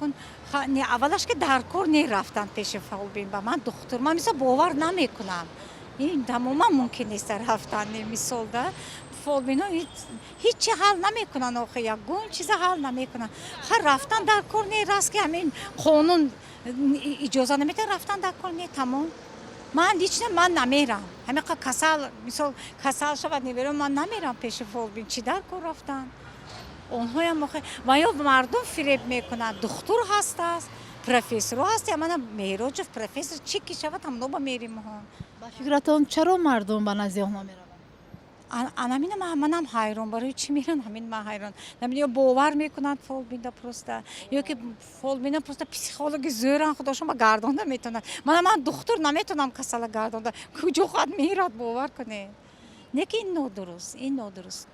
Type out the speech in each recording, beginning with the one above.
Акун не, аввалаш ки дар кор не рафтан пеши фолбин. Ба ман духтур, ман мисол бовар намекунам, ин тамоман мумкин нест рафтан. Мисол да, фолбино ҳичи ҳал намекунанд, охи ягон чиза ҳал намекунанд. Ха, рафтан дар кор не, раст ки ҳамин қонун иҷоза наметиҳад, рафтан дар кор не, тамом. Ман ҳеч, ман намерам. Ҳамиқа касал, мисол, касал шавад, неверам, ман намерам пеши фолбин. Чӣ дар кор рафтан онҳоям охи? Ва ё мардум фиреб мекунанд. Духтур ҳастааст, профессорҳо ҳаст, мана Меҳроҷов профессор, чӣ ки шавад, ҳамно ба мерим. Ба фикратон, чаро мардум ба назди онҳо мераванд? Анамина манам ҳайрон, барои чӣ меран, ҳамин ман ҳайрон. Ё бовар мекунанд фолбинда просто, ё ки фолбина просто психологи зӯран, худошон ба гардонда метавонад. Мана ман духтур, наметавонам касала гардонда, куҷо хоҳад мерад, бовар кунед. Не ки ин нодуруст, ин нодуруст.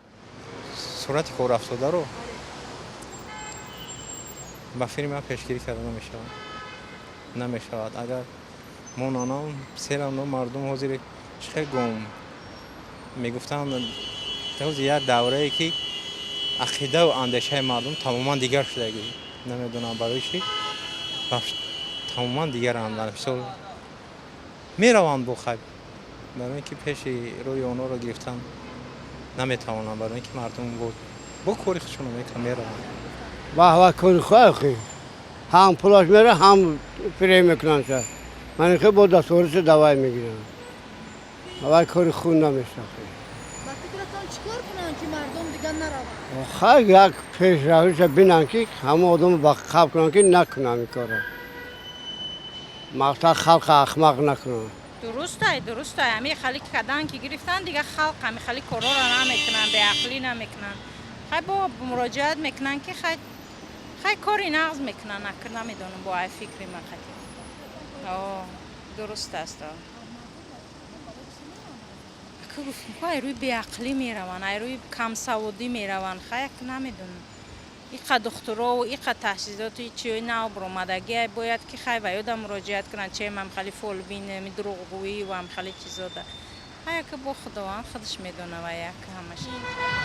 Суръати корафтодаро ба фикри ман пешгирӣ карда намешавад, намешавад. Агар мо нанам серамно мардум ҳозир чӣ хел гум мегуфтанд, ҳозир як даврае ки ақидаву андешаи мардум тамоман дигар шудагӣ, намедонам барои чӣ тамоман дигаранд. Мисол, мераванд бо хай, барои ин ки пеши рӯи онҳоро гирифтан наметавонанд, барои ин ки мардум бо кори худшонро мекунанд, мераванд. Баҳва, кори хоҳи, ҳам пулаш мера, ҳам фиреб мекунанд. Ман хе бо даствориси давай мегирам, авай кори хун намешавад. Ба фикратон, чӣ кор кунанд, ки мардум дигар нараванд? Хай, як пешравиша бинанд, ки ҳама одамро ба қаб кунанд, ки накунанд ин корро, мақсад халқа ахмақ накунанд. Дурустай, дурустай. Ҳами хали кадан ки гирифтан, дигар халқ ҳами хали корҳоро намекунанд, беақлӣ намекунанд. Хай, бо муроҷиат мекунанд, ки хай, хай, кори нағз мекунанд, акр намедонам, бо ай фикри ман қати дуруст аст. Ака, гуфтем, ай рӯи беақлӣ мераванд, ай рӯи камсаводӣ мераванд. Хай, як намедонам, иқа духтурову иқа таҳсилоти чиёи нав баромадагӣ, бояд ки хай ва ёда муроҷиат кунанд, че ҳамхали фолбин, дурӯғгӯӣ ва ҳамхали чизода. Хай, ака, бо Худованд худаш медона ва як ҳамаш.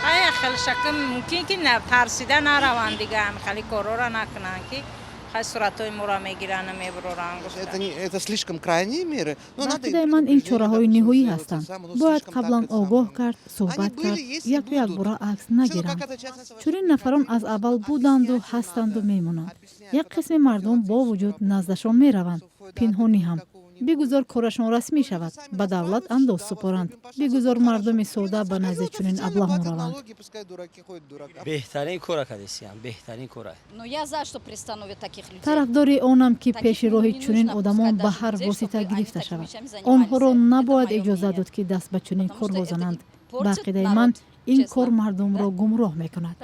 Хай, хеле шака мумкин ки тарсида нараванд, дига ҳамхали корҳоро накунанд, ки хай суратҳои моро мегиранд, мебуроранд. Это, не, это слишком крайние меры. Ба ақидаи ман, ин чораҳои ниҳоӣ ҳастанд. Бояд қаблан огоҳ кард, суҳбат кард, яку якбора акс нагиранд. Чунин нафарон аз аввал буданду, ҳастанду мемонанд. Як қисми мардум бо вуҷуд наздашон мераванд, пинҳонӣ ҳам. Бигузор корашон расмӣ шавад, ба давлат андоз супоранд. Бигузор мардуми сода ба назди чунин аблаҳон раванд. Беҳтарин кора кардесиям, беҳтарин кора. Тарафдори онам, ки пеши роҳи чунин одамон ба ҳар восита гирифта шавад. Онҳоро набояд иҷозат дод, ки даст ба чунин корҳо зананд. Ба ақидаи ман, ин кор мардумро гумроҳ мекунад.